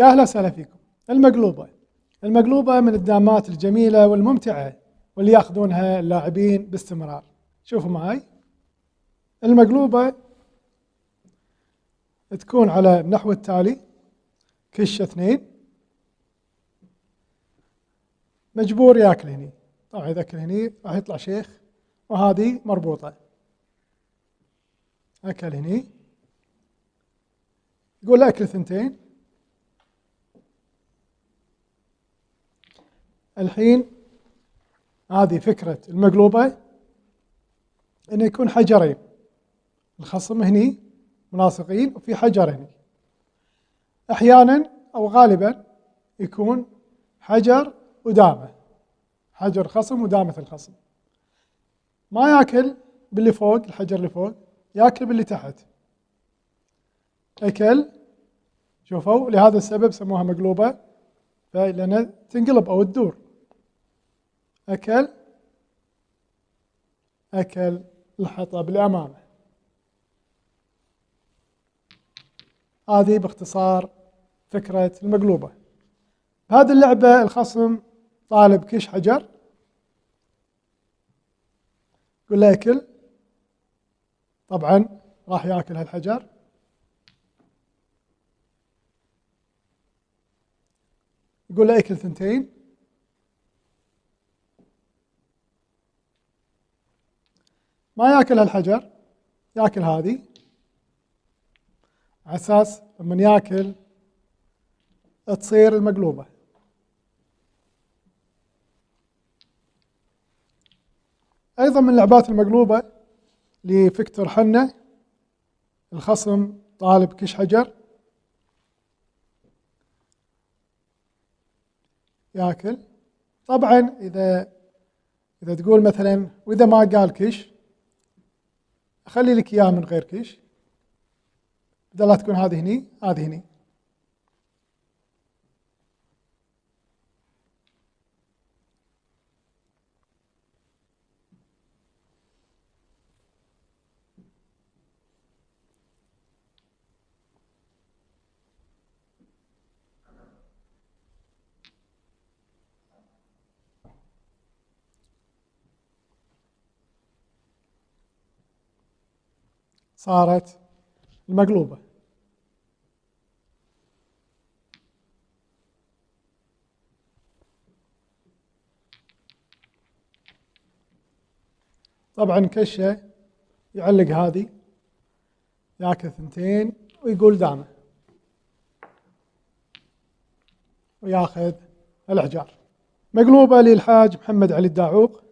يا أهلا وسهلا فيكم. المقلوبة، المقلوبة من الدامات الجميلة والممتعة واللي ياخذونها اللاعبين باستمرار. شوفوا معي، المقلوبة تكون على النحو التالي: كش 2، مجبور ياكل هني، طبعا إذا أكل هني راح يطلع شيخ، وهذه مربوطة. أكل هني، يقول أكل 2. الحين هذه فكرة المقلوبة، إنه يكون حجرين، الخصم هني ملاصقين وفي حجر هني. أحيانا أو غالبا يكون حجر ودامة، حجر خصم ودامة الخصم. ما ياكل باللي فوق، الحجر اللي فوق، ياكل باللي تحت. أكل، شوفوا، لهذا السبب سموها مقلوبة، لأنها تنقلب أو تدور. أكل، أكل الحطب اللي أمامه. هذه باختصار فكرة المقلوبة. بهذه اللعبة الخصم طالب كش حجر، يقول له أكل، طبعا راح ياكل هالحجر. يقول له أكل 2. ما ياكل هالحجر، ياكل هذه، على أساس لما ياكل تصير المقلوبة. أيضا من لعبات المقلوبة لفيكتور حنة، الخصم طالب كش حجر، ياكل. طبعا إذا تقول مثلا وإذا ما قال كش، أخلي لك إياه من غير كش، بدل لا تكون هذه هني هذه هني. صارت المقلوبة. طبعا كشة يعلق هذه، ياكل 2 ويقول دامه، وياخذ الأحجار. مقلوبة للحاج محمد علي الداعوق.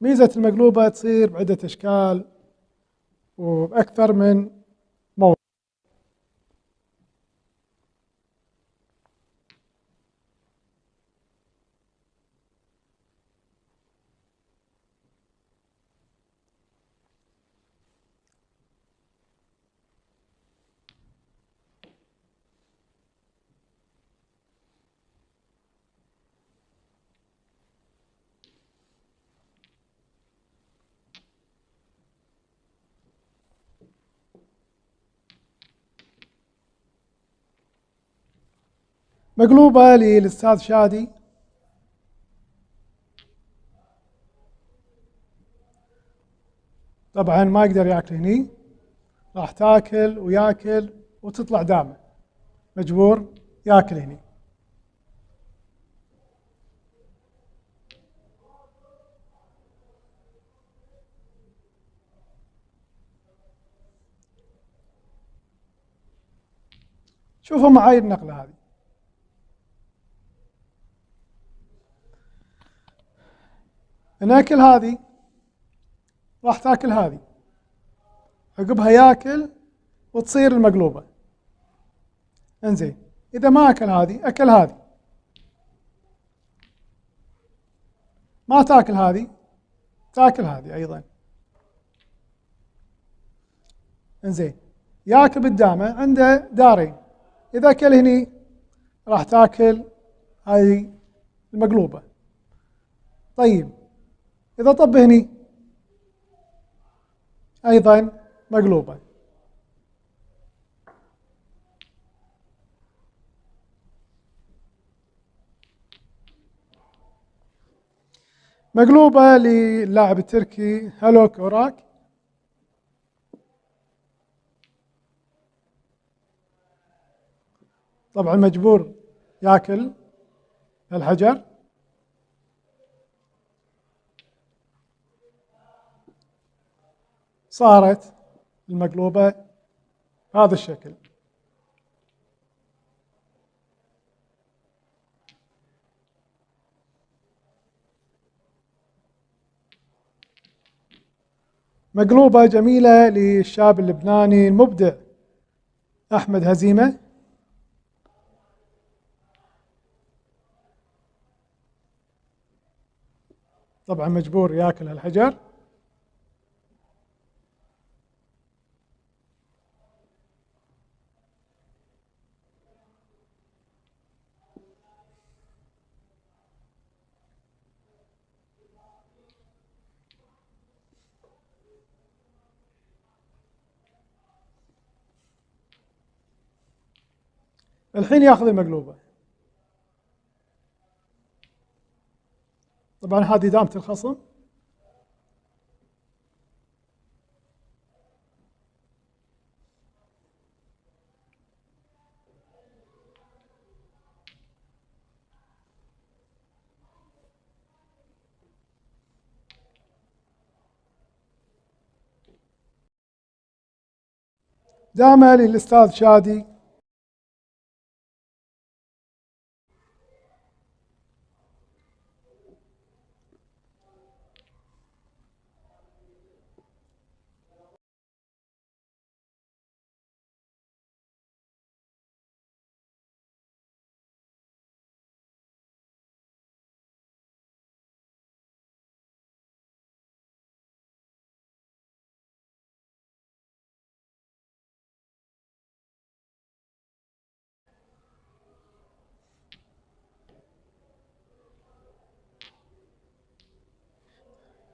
ميزة المقلوبة تصير بعدة أشكال وبأكثر من موضوع. مقلوبة للأستاذ شادي. طبعا ما يقدر ياكل هني، راح تاكل وياكل وتطلع دامه، مجبور ياكل هني. شوفوا معاي النقلة هذه. ناكل هذه، راح تاكل هذه، عقبها ياكل وتصير المقلوبة. انزين، إذا ما أكل هذه أكل هذه، ما تاكل هذه تاكل هذه أيضا. انزين، ياكل بالدامة، عنده دارين، إذا أكل هني راح تاكل هذه المقلوبة. طيب إذا طب هني أيضا مقلوبة. مقلوبة للاعب التركي هالوك أوراك. طبعا مجبور ياكل الحجر. صارت المقلوبة بهذا الشكل. مقلوبة جميلة للشاب اللبناني المبدع أحمد هزيمة. طبعا مجبور ياكل هالحجر. الحين ياخذ المقلوبة. طبعا هذه دامة الخصم. دامة للأستاذ شادي.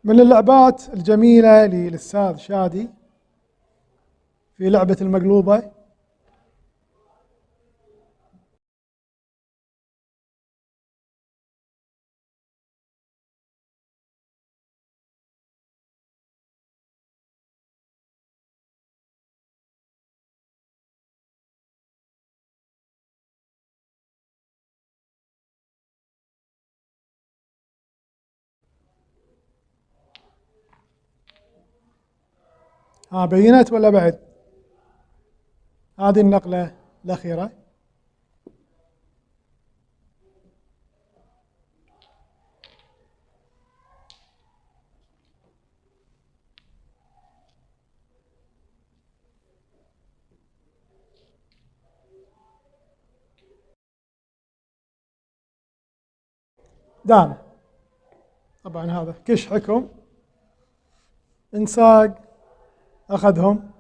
من اللعبات الجميلة للأستاذ شادي في لعبة المقلوبة. بينت ولا بعد؟ هذه النقلة الأخيرة. دانا. طبعا هذا كش حكم انساق أخذهم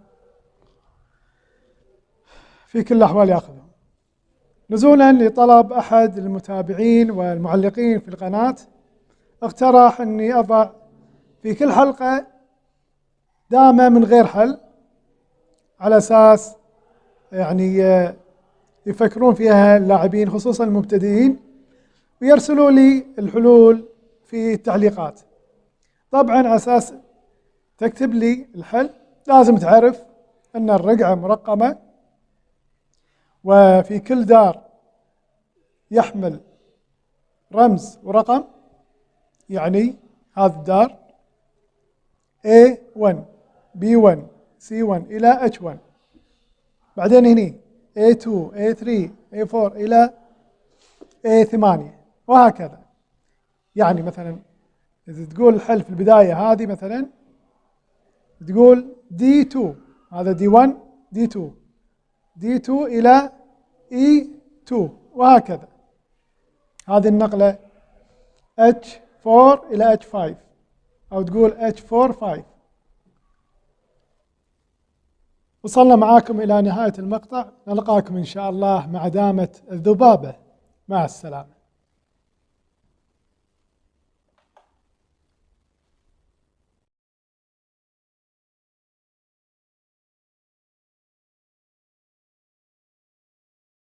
في كل الأحوال يأخذهم. نزولا لطلب أحد المتابعين والمعلقين في القناة، اقترح أني أضع في كل حلقة دامة من غير حل، على أساس يفكرون فيها اللاعبين خصوصا المبتدئين، ويرسلوا لي الحلول في التعليقات. طبعا على أساس تكتب لي الحل لازم تعرف أن الرقعة مرقمة، وفي كل دار يحمل رمز ورقم، يعني هذا الدار A1 B1 C1 إلى H1، بعدين هني A2 A3 A4 إلى A8 وهكذا. يعني مثلا إذا تقول الحل في البداية هذه مثلا تقول D2، هذا D1 D2 D2 إلى E2 وهكذا. هذه النقلة H4 إلى H5، أو تقول H4 5. وصلنا معاكم إلى نهاية المقطع، نلقاكم إن شاء الله مع دامة الذبابة. مع السلامة.